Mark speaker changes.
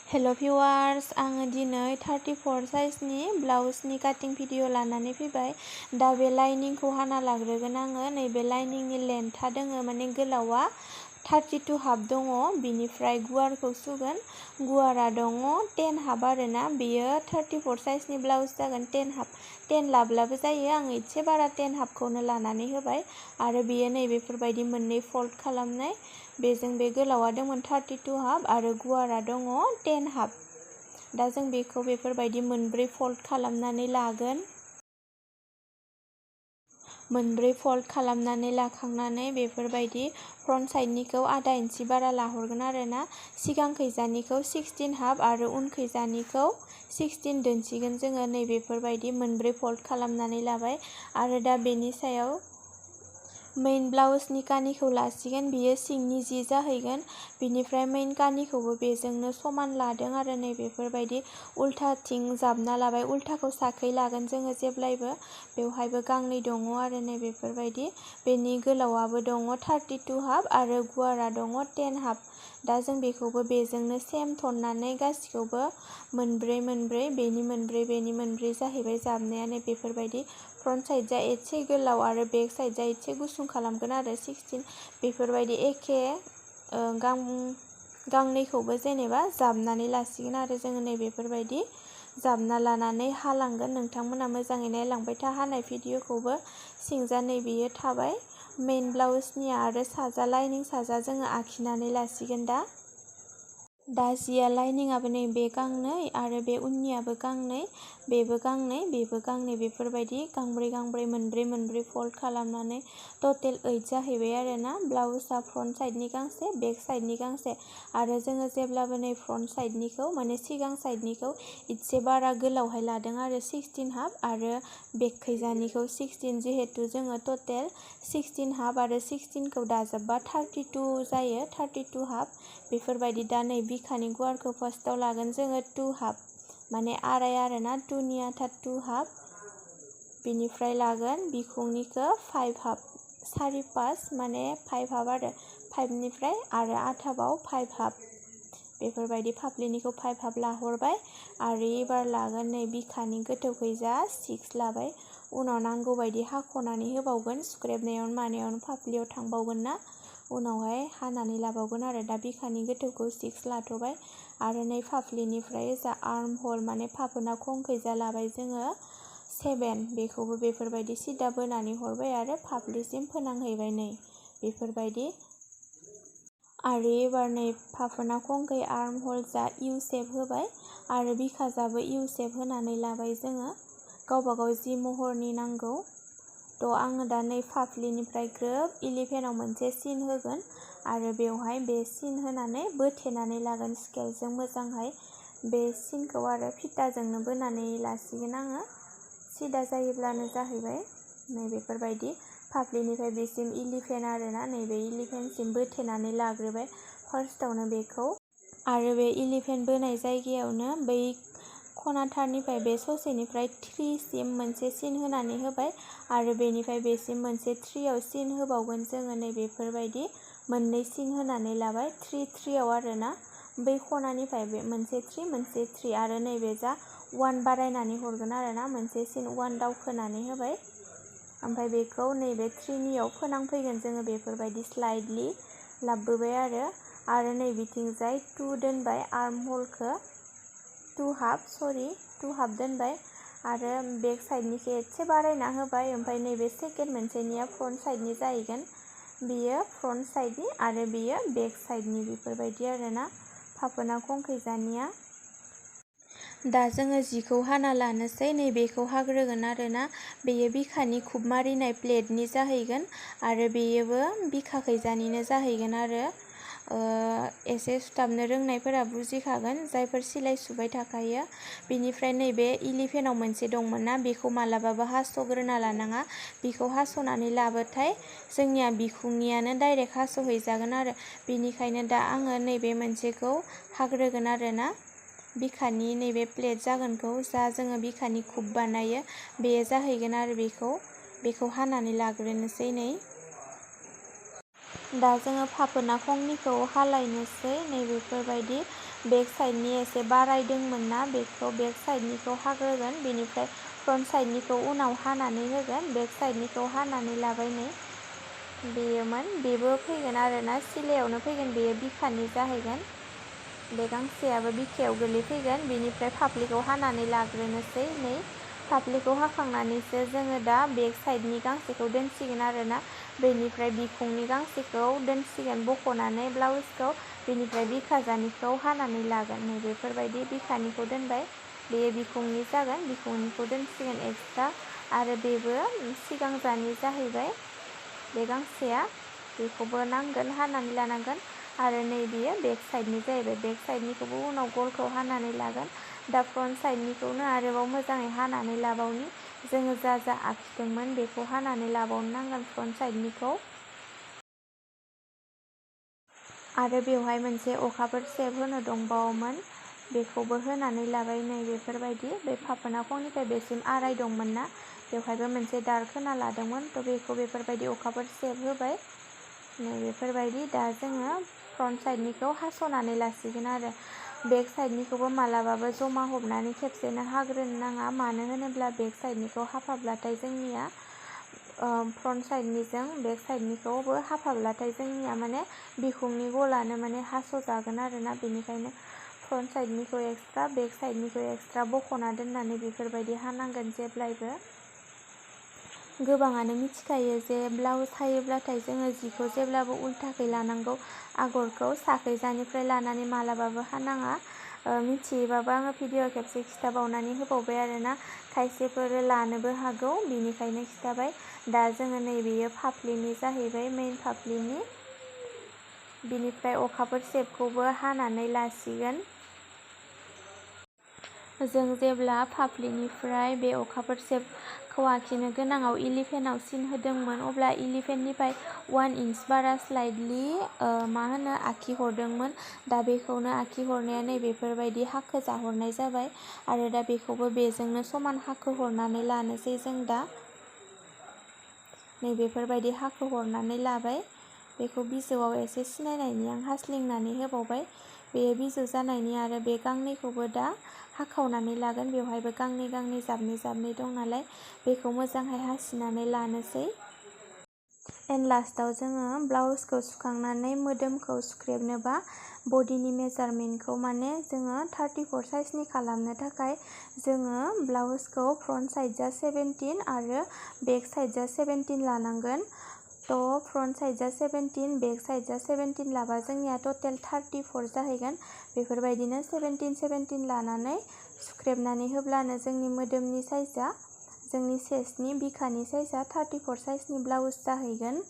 Speaker 1: Hello भिउवार्स, आङो दिनै 34 साइजनि ब्लाउसनि काटिं video लानानै फैबाय। दा बे लाइनिंखौ हाना लाग्रोगोन आङो। नैबे लाइनिंनि लेन्थआ दोङो माने गोलावा 32 हाफ दङ, बिनिफ्राय गुवारखौ सुगोन। गुवारा दङ 10 हाफ आरोना, बेयो 34 साइजनि ब्लाउस जागोन 10 हाफ। 10 लाब्लाबो जायो, आङो एसे बारा 10 हाफखौनो लानानै होबाय। आरो बेयो नैबेफोरबायदि मोननै फोल्ड खालामनाय, बेजों बे गोलावा दंमोन 32 हाफ आरो गुवारा दङ 10 हाफ। दा जों बेखौ बेफोरबायदि मोनब्रै फोल्ड खालामनानै लागोन। मोनब्रै फोल्ड खालामनानै लाखांनानै बेफोरबायदि फ्रन्ट साइडनिखौ आधा इन्सि बारा लाहरगोन आरोना। सिगांखैजानिखौ 16 हाफ आरो उनखैजानिखौ 16 दोनसिगोन जोङो। नैबेफोरबायदि मोनब्रै फोल्ड खालामनानै लाबाय। आरो दा बेनि सायाव मेइन ब्लाउसनि कानिखौ लासिगोन, बियो सिंनि जि जाहैगोन। बिनिफ्राय मेइन कानिखौबो बेजोंनो समान लादों आरो नैबेफोरबायदि उल्थाथिं जाबना लाबाय। उल्थाखौ साखै लागोन जोङो जेब्लायबो। बेवहायबो गांनै दङ आरो नैबेफोरबायदि। बेनि गोलावाबो दङ 32 हाफ आरो गुवारा दङ 10 हाफ। दा जों बेखौबो बेजोंनो सेम थननानै गासिखौबो मोनब्रै मोनब्रै, बेनि मोनब्रै बेनि मोनब्रै जाहैबाय जाबनाया। नैबेफोरबायदि फ्रन्ट साइडजा एसे गोलाव आरो बेक साइडजा एसे गुसुं खालामगोन आरो 16। बेफोरबायदि एखे गांनैखौबो जेनेबा जाबनानै लासिगोन आरो जोङो नैबेफोरबायदि जाबना लानानै हालांगोन। नोंथांमोना मोजाङै नायलांबाय था हानाय भिडिअखौबो। सिंजा नैबेयो थाबाय मेइन ब्लाउसनिया आरो साजा लाइनिं साजा जोङो आखिनानै लासिगोन दा जिया लाइनिंआबो नैबे गांनै आरो बे उननियाबो गांनै, बेबो गांनै, बेबो गांनै, बेफोरबायदि गांब्रै गांब्रै मोनब्रै मोनब्रै फोल्ड खालामनानै टटेल 8 जाहैबाय आरोना। ब्लाउसआ फ्रन्ट साइडनि गांसे, बेक साइडनि गांसे। आरो जोङो जेब्लाबो नै फ्रन्ट साइडनिखौ माने सिगां साइडनिखौ एसे बारा गोलावहाय लादों आरो 16 हाफ आरो बेकखैजानिखौ 16, जिहेथु जोङो टटेल 16 हाफ आरो 16खौ दाजाबबा 32 जायो, 32 हाफ। बेफोरबायदि दा नै बिखानि गुवारखौ फार्स्टआव लागोन जोङो 2 हाफ, माने आराय आरोना, 2 नि आथा 2 हाफ। बिनिफ्राय लागोन बिखुंनिखौ 5 हाफ, 4/5 माने 5 हाफ आरो 5 निफ्राय आरो आथाबाव 5 हाफ। बेफोरबायदि फाफ्लिनिखौ 5 हाफ लाहरबाय। आरो एबार लागोन नै बिखानि गोथौखैजा 6 लाबाय। उनाव नांगौ बायदि हाख'नानै होबावगोन, सुख्रेबनायावनो मानायावनो फाफ्लियाव थांबावगोन ना, उनावहाय हानानै लाबावगोन आरो। दा बिखानि गोथौखौ 6 लाथ'बाय। आरो नै फाफ्लिनिफ्राय जा आर्म हल माने फाफोना खंखैजा लाबाय जोङो 7। बेखौबो बेफोरबायदि सिदा बोनानै हरबाय आरो फाफ्लिसिम फोनांहैबाय नै बेफोरबायदि। आरो एबार नै फाफोना खंखै आर्म हल जा इउ सेप होबाय आरो बिखाजाबो इउ सेप होनानै लाबाय जोङो, गावबागाव जि महरनि नांगौ। थ' आङो दा नै फाफ्लिनिफ्राय ग्रोब 11आव मोनसे सिन होगोन आरो बेवहाय बे सिन होनानै बोथेनानै लागोन स्केलजों मोजांहाय। बे सिनखौ आरो फिटाजोंनो बोनानै लासिगोन आङो, सिदा जायोब्लानो जाहैबाय। नै बेफोरबायदि फाफ्लिनिफ्राय बेसिम 11 आरोना, नैबे 11सिम बोथेनानै लाग्रोबाय फार्स्टआवनो बेखौ। आरो बे 11 बोनाय जायगायावनो बै खनाथारनिफ्राय बे ससेनिफ्राय 3 सिम मोनसे सिन होनानै होबाय आरो बेनिफ्राय बेसिम मोनसे 3आव सिन होबावगोन जोङो। नै बेफोरबायदि मोननै सिन होनानै लाबाय 3 3आव आरोना। बै खनानिफ्राय बे मोनसे 3 मोनसे 3 आरो नैबे जा 1 बारायनानै हरगोन आरोना, मोनसे सिन 1 दावखोनानै होबाय। ओमफ्राय बेखौ नैबे 3नियाव फोनांफैगोन जोङो बेफोरबायदि स्लाइडलि लाबोबाय आरो नै बिथिंजाय 2 दोनबाय, आर्म हलखौ 2 हाफ दोनबाय आरो बेक साइडनिखौ एसे बारायना होबाय। ओमफ्राय नैबे सेकेन्ड मोनसेनिया फ्रन्ट साइडनि जाहैगोन, बियो फ्रन्ट साइडनि आरो बियो बेक साइडनि, बेफोरबायदि आरोना फाफोना खंखैजानिया। दा जोङो जिखौ हाना लानोसै, नैबेखौ हाग्रोगोन आरोना। बेयो बिखानि खुब मारिनाय प्लेटनि जाहैगोन आरो बेयोबो बिखाखैजानिनो जाहैगोन आरो। एसे सुथाबनो रोंनायफोरा बुजिखागोन, जायफोर सिलाय सुबाय थाखायो। बिनिफ्राय नैबे 11आव मोनसे दंमोन ना, बेखौ मालाबाबो हास'ग्रोना लानाङा। बेखौ हास'नानै लाबाथाय जोंनिया बिखुंनियानो डाइरेक्ट हास'हैजागोन आरो। बेनिखायनो दा आङो नैबे मोनसेखौ हाग्रोगोन आरोना, बिखानि नैबे प्लेट जागोनखौ, जा जोङो बिखानि खुब बानायो बेयो जाहैगोन आरो। बेखौ हानानै लाग्रोनोसै नै। दा जोङो फाफोना खंनिखौ हालायनोसै, नैबेफोरबायदि बेक साइडनि एसे बारायदोंमोन ना बेखौ बेक साइडनिखौ हाग्रोगोन, बेनिफ्राय फ्रन्ट साइडनिखौ उनाव हानानै होगोन। बेक साइडनिखौ हानानै लाबाय नै बेयोमोन, बेबो फैगोन आरोना सिलायावनो फैगोन, बेयो बिखानि जाहैगोन। बे गांसेयाबो बिखायाव गोलैफैगोन। बेनिफ्राय फाफ्लिखौ हानानै लाग्रोनोसै नै फाफ्लिखौ हाखांनानैसो जोङो दा बेक साइडनि गांसेखौ दोनसिगोन आरोना, बेनिफ्राय बिखुंनि गांसेखौ दोनसिगोन बख'नानै ब्लाउसखौ, बेनिफ्राय बिखाजानिखौ हानानै लागोन। नै बेफोरबायदि बिखानिखौ दोनबाय, बेयो बिखुंनि जागोन, बिखुंनिखौ दोनसिगोन एक्सट्रा, आरो बेबो सिगांजानि जाहैबाय बे गांसेया, बेखौबो नांगोन हानानै लानांगोन। आरो नै बेयो बेक साइडनि जाहैबाय, बेक साइडनिखौबो उनाव गलखौ हानानै लागोन। दा फ्रन्ट साइडनिखौनो आरोबाव मोजाङै हानानै लाबावनि, जोङो जा जा आखिदोंमोन बेखौ हानानै लाबावनो नांगोन फ्रन्ट साइडनिखौ। आरो बेवहाय मोनसे अखाफोर सेप होनो दंबावोमोन, बेखौबो होनानै लाबाय नै बेफोरबायदि। बे फाखोना खंनिफ्राय बेसिम आराय दंमोन ना, बेवहायबो मोनसे दार्क होना लादोंमोन, थ' बेखौ बेफोरबायदि अखाफोर सेप होबाय नै बेफोरबायदि। दा जोङो फ्रन्ट साइडनिखौ हास'नानै लासिगोन आरो बेक साइडनिखौबो मालाबाबो जमा हबनानै खेबसेनो हाग्रोनो नाङा, मानो होनोब्ला बेक साइडनिखौ हाफाब्लाथाय जोंनिया फ्रन्ट साइडनिजों बेक साइडनिखौबो हाफाब्लाथाय जोंनिया माने बिखुंनि गलानो माने हास'जागोन आरोना, बेनिखायनो फ्रन्ट साइडनिखौ एक्सट्रा बेक साइडनिखौ एक्सट्रा बख'ना दोननानै बेफोरबायदि हानांगोन जेब्लायबो। गोबाङानो मिथिखायो जे ब्लाउस हायोब्लाथाय जोङो जिखौ जेब्लाबो उल्थाखै लानांगौ, आगरखौ साखैजानिफ्राय लानानै मालाबाबो हानाङा। मिथियोबाबो आङो भिडिअ खेबसे खिथाबावनानै होबावबाय आरोना, खायसेफोर लानोबो हागौ बेनिखायनो खिथाबाय। दा जोङो नैबेयो फाफ्लिनि जाहैबाय, मेइन फाफ्लिनि, बिनिफ्राय अखाफोर सेपखौबो हानानै लासिगोन। जों जेब्ला फाफ्लिनिफ्राय बे अखाफोर सेपखौ आखिनो गोनाङाव इलिफेन्टआव सिन होदोंमोन, अब्ला इलिफेन्टनिफ्राय 1 इंच बारा स्लाइडलि आखिहरदोंमोन। दा बेखौनो आखिहरनाया नै बेफोरबायदि हाखो जाहरनाय जाबाय, आरो दा बेखौबो बेजोंनो समान हाखो हरनानै लानोसै जों दा नै बेफोरबायदि हाखो हरनानै लाबाय। बेखौ बिजौआव एसे सिनायनायनि आं हास्लिंनानै होबावबाय, बेयो बिजौ जानायनि। आरो बे गांनैखौबो दा हाखावनानै लागोन, बेवहायबो गांनै गांनै जाबनै जाबनै दं नालाय, बेखौ मोजांहाय हासिनानै लानोसै। एन्ड लास्टाव जोङो ब्लाउसखौ सुखांनानै मोदोमखौ सुख्रेबनोबा बडिनि मेजारमेन्टखौ माने जोङो 34 साइजनि खालामनो थाखाय जोङो ब्लाउसखौ फ्रन्ट साइडजा 17 आरो बेक साइडजा 17 लानांगोन। थ' फ्रन्ट साइडजा 17 बेक साइडजा 17 लाबा जोंनिया टटेल 34 जाहैगोन। बेफोरबायदिनो 17 17 लानानै सुख्रेबनानै होब्लानो जोंनि मोदोमनि साइजआ, जोंनि चेस्टनि बिखानि साइजआ 34 साइजनि ब्लाउस जाहैगोन।